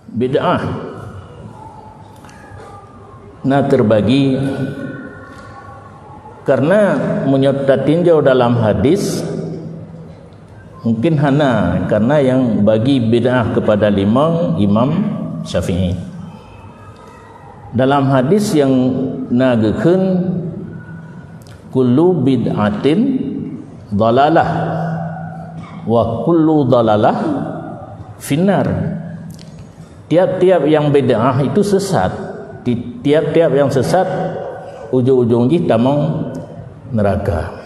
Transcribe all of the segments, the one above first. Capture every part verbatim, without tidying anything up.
Bid'ah na teubagi, karena meunyoe tatinjau dalam hadis, mungkin hana, karena nyang bagi bid'ah keupada limong Imam Syafi'i. Dalam hadis nyang na geukheun, "Kullu bid'atin dhalalah, wa kullu dhalalah finnar." Tiap-tiap nyang bid'ah itu sesat. Ti-, tiap-tiap nyang sesat, ujong-ujong jih tamong neuraka.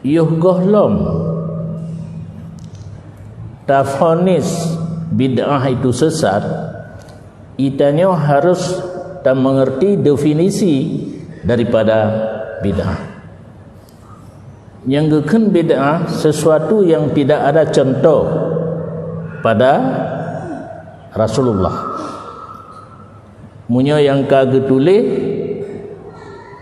Yoh gohlom tafonis bid'ah itu sesat, geutanyoe harus tamengerti definisi daripada bid'ah. Nyang geukheun bid'ah, sesuatu yang tidak ada contoh pada Rasulullah. Meunyoe nyang ka geutuléh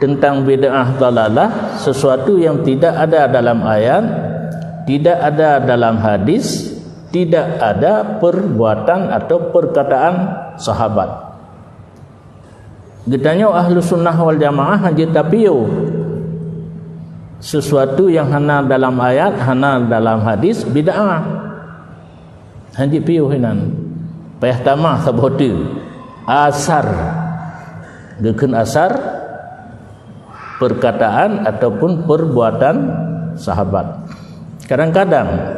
teuntang bid'ah dhalalah, sesuatu yang tidak ada dalam ayat, tidak ada dalam hadis, tidak ada perbuatan atau perkataan sahabat. Geutanyoe Ahlussunnah wal Jamaah hanjeuet tapiôh sesuatu nyang hana dalam ayat, hana dalam hadis, bid'ah. Hanjeuet piôh inan. Payah tamah saboh teuk. Asar. Geukheun asar, perkataan ataupun perbuatan sahabat. Kadang-kadang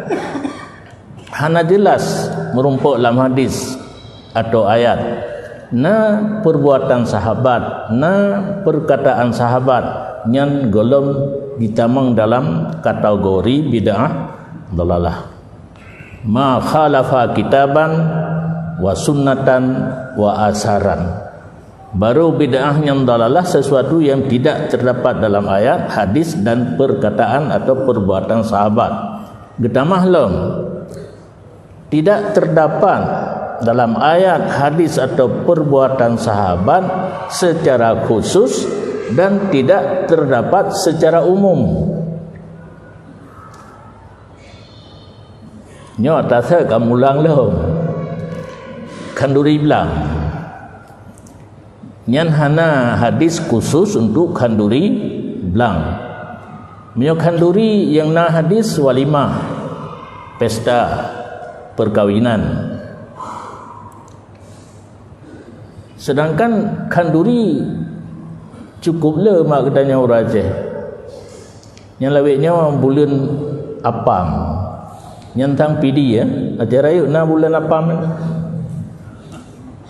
hana jelas meurumpok lam hadis atau ayat. Na perbuatan sahabat, na perkataan sahabat, nyan gohlom jitamong dalam kategori bid'ah dhalalah. Ma khalafa kitaban wa sunnatan wa asaran. Baru bid'ah nyang dhalalah sesuatu yang tidak terdapat dalam ayat, hadis, dan perkataan atau perbuatan sahabat. Geutamah lom, tidak terdapat dalam ayat, hadis, atau perbuatan sahabat secara khusus dan tidak terdapat secara umum. Nyoe taseuet ka mulang lom. Khanduri blang. Nyan hana hadis khusus untuk khanduri blang. Meunyoe khanduri nyang na hadis, walimah, pesta perkawinan. Sedangkan khanduri cukup le mak geutanyoe ureueng Aceh. Nyang lawét nyoe buleuen apam. Nyan tang pidi, ya. Até rayeuk na buleuen apam.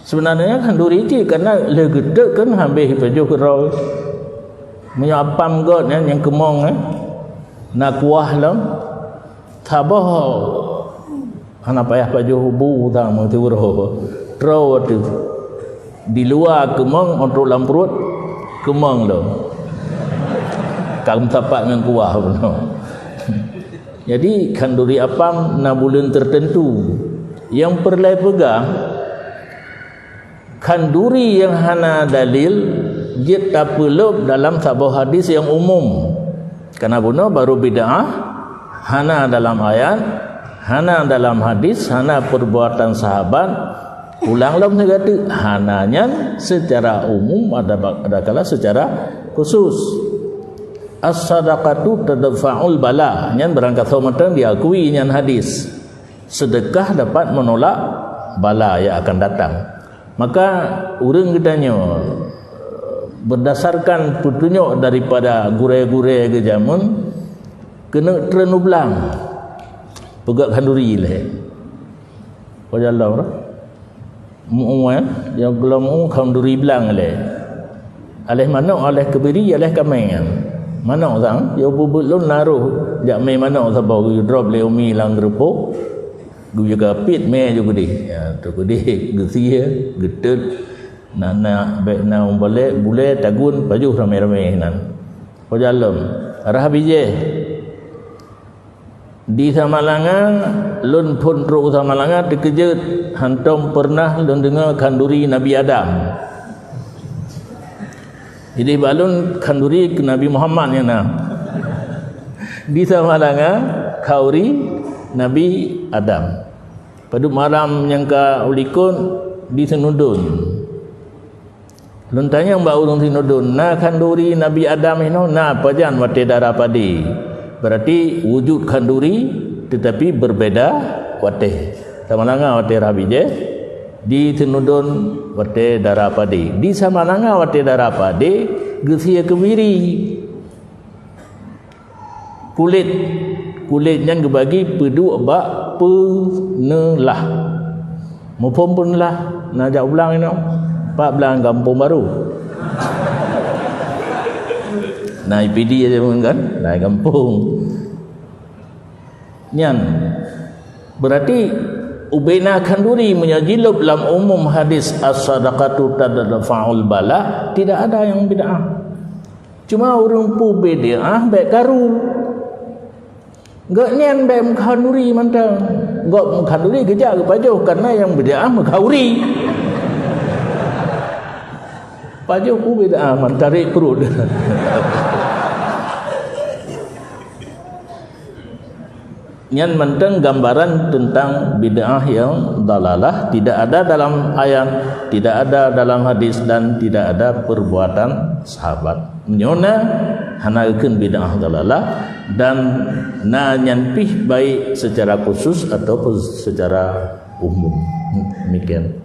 Sebenarnya khanduri cit, karena le geuteuk kan habéh pajoh keudroe. Meunyoe apam göt nyan nyang keumong, eh, na kuah lom. Saboh hana payah pajoh bu tang meuturoe. Troe teuh. Di luwa keumong, 'oh trok lam pruet keumong lom. Ka meusapat ngon kuah bunoe. Jadi, khanduri apam na buleuen tertentu. Nyang peureulée peugah, khanduri nyang hana dalil jeuet tapeulop dalam saboh hadis nyang umum. Kana bunoe baru bid'ah, hana dalam ayat, hana dalam hadis, hana perbuatan sahabat, ulang lom sigoe teuk, hana nyan secara umum ada ba-, adakala secara khusus. As-sadaqatu tadfa'ul bala, nyan barangkasoe mantong diakui nyan hadis. Sedekah dapat menolak bala yang akan datang. Maka, ureueng geutanyoe, berdasarkan peutunyok daripada gurée-gurée geujameun, keuneuk treun u blang, peugöt khanduri lé. Pajan lom, mu-, eh, nyang gohlom mu khanduri blang lé. Aléh manök, aléh keubiri, aléh kamé nyan. Manök sang, yoh bubet lôn na roh jak mé manök saboh geudrop lé umi lam geureupok. Geuyue ka piet mé ju keudeh. Ya, tu keudeh geusie, geutot. Na, na, bék na umbalek, bulée, tagun, pajoh ramé-ramé nan. Pajan lom, rhah bijéh. Di Samalanga, lôn phon trok u Samalanga, teukeujot, hantom peureunah lôn deungoe khanduri Nabi Adam. Jadi, bak lôn khanduri keu Nabi Muhammad nyang na. Di Samalanga, khanduri Nabi Adam. Padub malam nyang ka ulikot di Seunudon. Lôn tanyong bak ureuëng Seunudon, "Na khanduri Nabi Adam inoe?" "Na, pajan watée dara padé." Berarti wujud khanduri tetapi berbeda watée. Samalanga watée rhah bijéh, di Seunudon watée dara padé. Di Samalanga watée dara padé geusie keubiri. Kulét, kulét nyan geubagi peuduek bak peuneulah. Muphom peuneulah, na jak u blang inoe. Pak blang gampông barô. Na I P D aja kan, na gampông. Nyan berarti ubena khanduri meunyoe jilôb lam umum hadis as-sadaqatu tadfa'ul bala, tidak ada yang bid'ah. Cuma ureuëng peue bid'ah bék karu. Gobnyan bék meukhanduri mantong. Gob meukhanduri geujak geupajoh karena nyang bid'ah meukhanduri. Pajoh peue bid'ah mantong tarék pruet. Nyan mantong gambaran tentang bid'ah yang dalalah, tidak ada dalam ayat, tidak ada dalam hadis, dan tidak ada perbuatan sahabat. Meunyoe na, hana geukheun bid'ah dalalah, dan na nyan pih baik secara khusus ataupun secara umum. Demikian.